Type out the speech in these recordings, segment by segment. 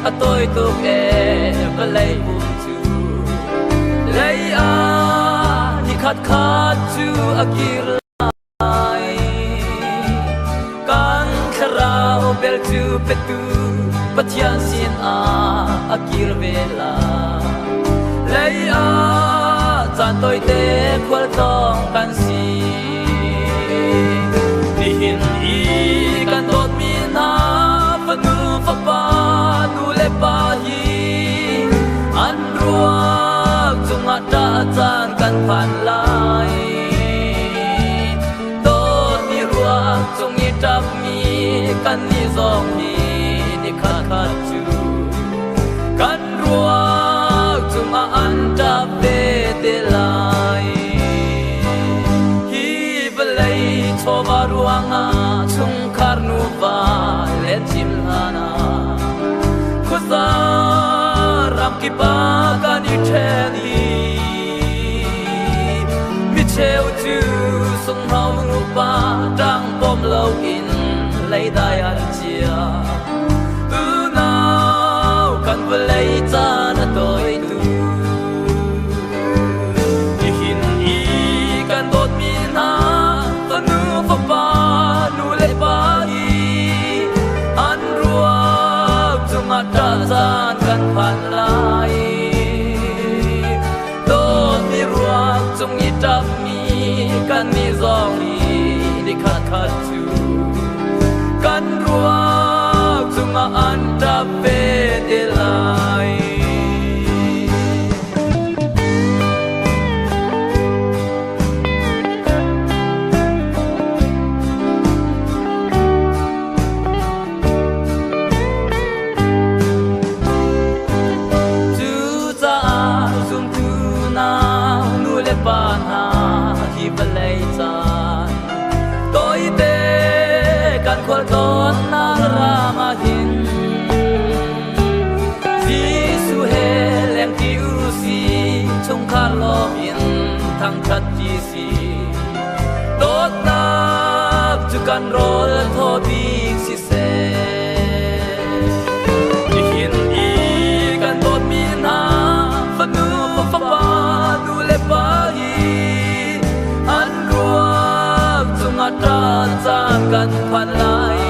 a tawi tuk ee vawlei pum cu. Lei ah nikhat khat cu a kir lai. Kan thlarau bel cu petu Pathian sin ah a kir ve lai. Lei ah caan tawite khualtlawng kan si. Nihin i kan dawtmi hna fanu fapa nu le pa hi an ruak cungah ṭah caan kan phan lai. Dawtmi ruak cung i ṭapmi kannih zong hi nikhat khat cu kan ruak cungah an ṭap ve te lai. Hi vawlei chawva ruangah chungkhar nuva le thim hlan ah khuaza ramkip ah kan i ṭhen i micheu cu sunghno nupa ṭang pom loin leidai an chia. Unau kan vawlei caan a tawi tu. Nihin i kan dawtmi hna fanu fapa nu le pa hi an ruak cungah ṭah caan kan phan lai. Dawtmi ruak cung i ṭapmi kannih zong hi nikhat khat cu kan ruak cungah an ṭap ve te lai. Cucaah zumtu nau nu le pa hna hi vawlei caan tawite kan khualtlawnnak ram ah hin Jesuh he lengṭi u si, chungkhar lawm in thangṭhat ṭi si. Dawtnak cu kan rawl thaw bik siseh. Nihin i kan dawtmi hna fanu fapa nu le pa hi an ruak cungah ṭah caan kan phan lai.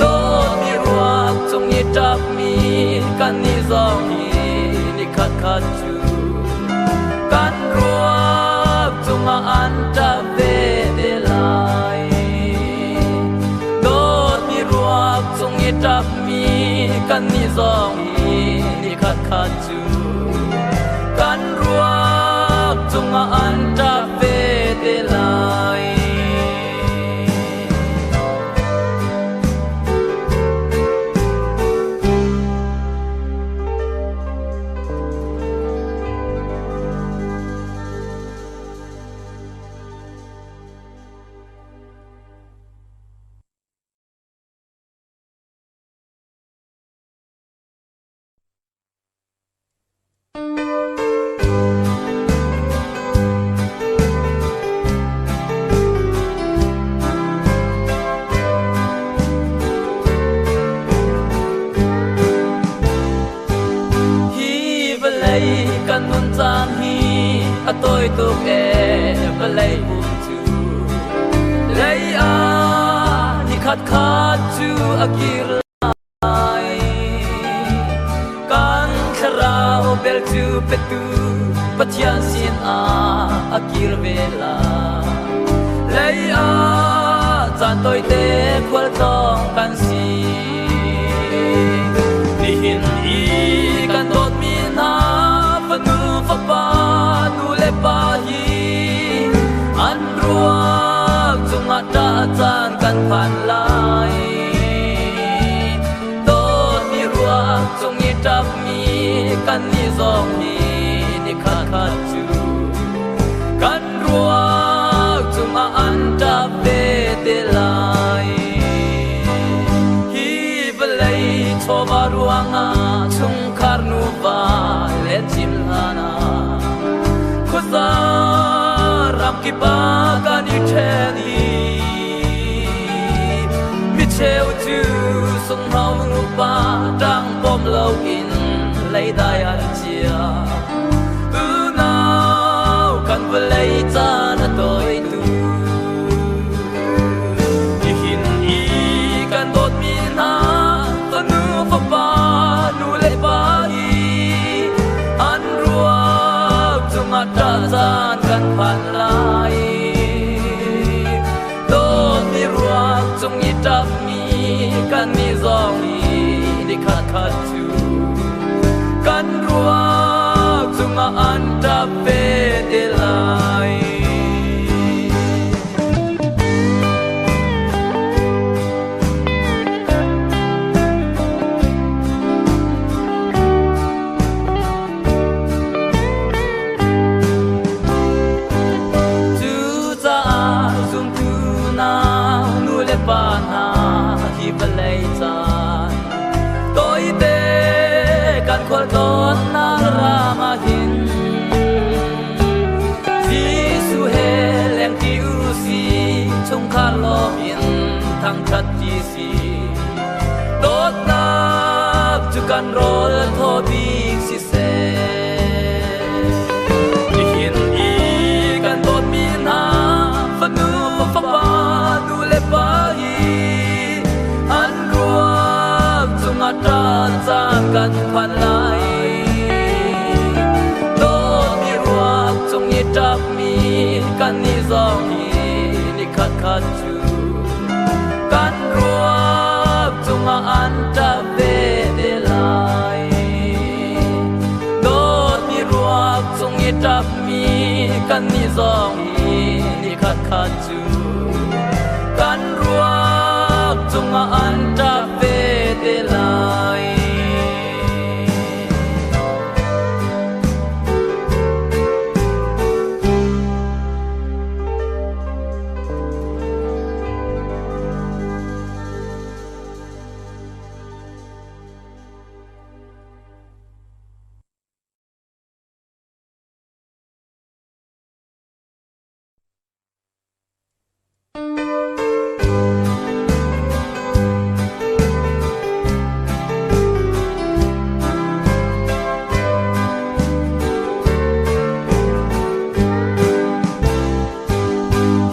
Dawtmi ruak cung i ṭapmi kannih zong hi nikhat khat cu kan ruak cungah an ṭap ve te lai. Dawtmi ruak cung i ṭapmi kannih zong hi nikhat khat cu kan ruak cungah an ṭap ve te lai. Hi vawlei kan nun caan hi a tawi tuk ee vawlei pum cu lei ah nikhat khat cu a kir lai. Kan thlarau bel cu petu Pathian sin ah a kir ve lai. Lei ah caan tawite khualtlawng kan si. Nihin i kan dawtmi hna fanu fapa nu le pa hi an ruak cungah ṭah caan kan phan lai. Dawtmi ruak cung i ṭapmi kannih zong hi nikhat khat cu kan ruak cungah an ṭap ve te lai. Hi vawlei chawva ruangah chungkhar nuva le thim hlan ah khuaza ramkip ah kan i ṭhen i micheu cu sunghno nupa ṭang pom loin leidai an chia. Unau kan vawlei caan a tawi tu. Nihin i kan dawtmi hna fanu fapa nu le pa hi an ruak cungah ṭah caan kan phan lai. Dawtmi ruak cung i ṭapmi kannih zong hi nikhat khat cu kan ruak cungah an ṭap ve te lai. Cucaah zumtu nau nu le pa hna hi vawlei caan tawite kan khualtlawnnak ram ah hin Jesuh he lengṭi u sih, chungkhar lawm in thangṭhat ṭi si. Dawtnak cu kan rawl thaw bik siseh. Nihin i kan dawtmi hna fanu fapa nu le pa hi an ruak cungah ṭah caan kan phan lai. Dawtmi ruak cung i ṭapmi kannih zong hi nikhat khat cu kan ruak cungah an ṭap ve te lai. Dawtmi ruak cung i ṭapmi kannih zong hi nikhat khat cu kan ruak cungah an ṭap ve te lai.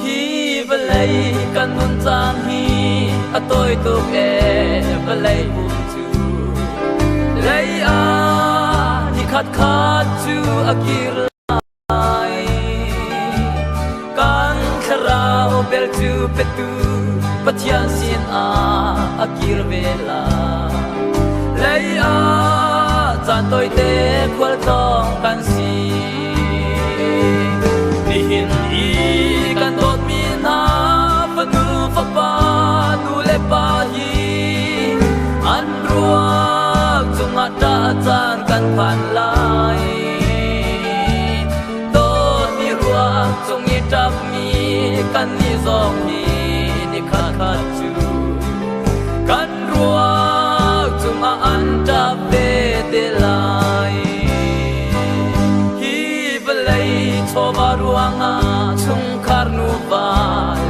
Hi vawlei kan nun caan hi a tawi tuk ee vawlei pum cu lei ah ni khat khat cu a kir lai. Kan thlarau bel cu petu Pathian sin ah a kir ve lai. Lei ah caan tawite khualtlawng kan si. Nihin i kan dawtmi hna fanu fapa nu le pa hi an ruak cungah ṭah caan kan phan lai. Dawtmi ruak cung i ṭapmi kannih zong hi nikhat khat cu kan ruak cungah an ṭap ve te lai. Hi vawlei chawva ruangah chungkhar nuva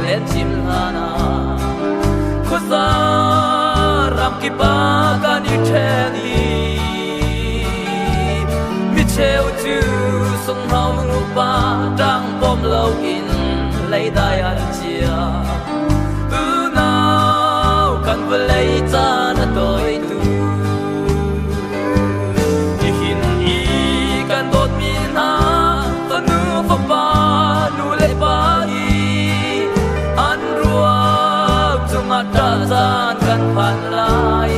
len cim hlan ah khuaza ramkip ah kan i ṭhen i micheu cu sunghno nupa ṭang pom loin leidai an chia. Unau kan vawlei caan a tawi tu. Nihin i kan dawtmi hna fanu fapa nu le pa hi an ruak cungah ṭah caan kan phan lai.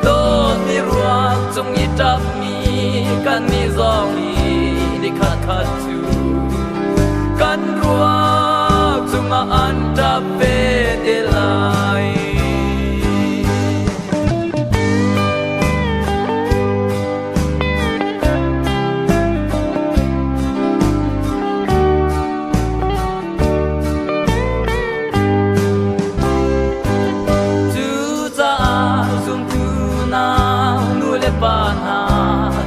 Dawtmi ruak cung i ṭapmi kannih zong hi nikhat khat cu kan ruak cungah an ṭap ve te lai. Cucaah zumtu nau nu le pa hna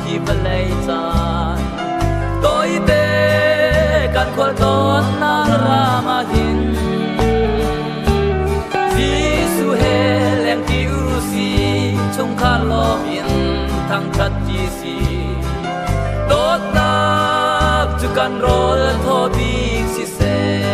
hi vawlei caan tawite kan khualtlawnnak ram ah hin Jesuh he Thangṭhat ci si. Dawtnak cu kan rawl thaw bik siseh.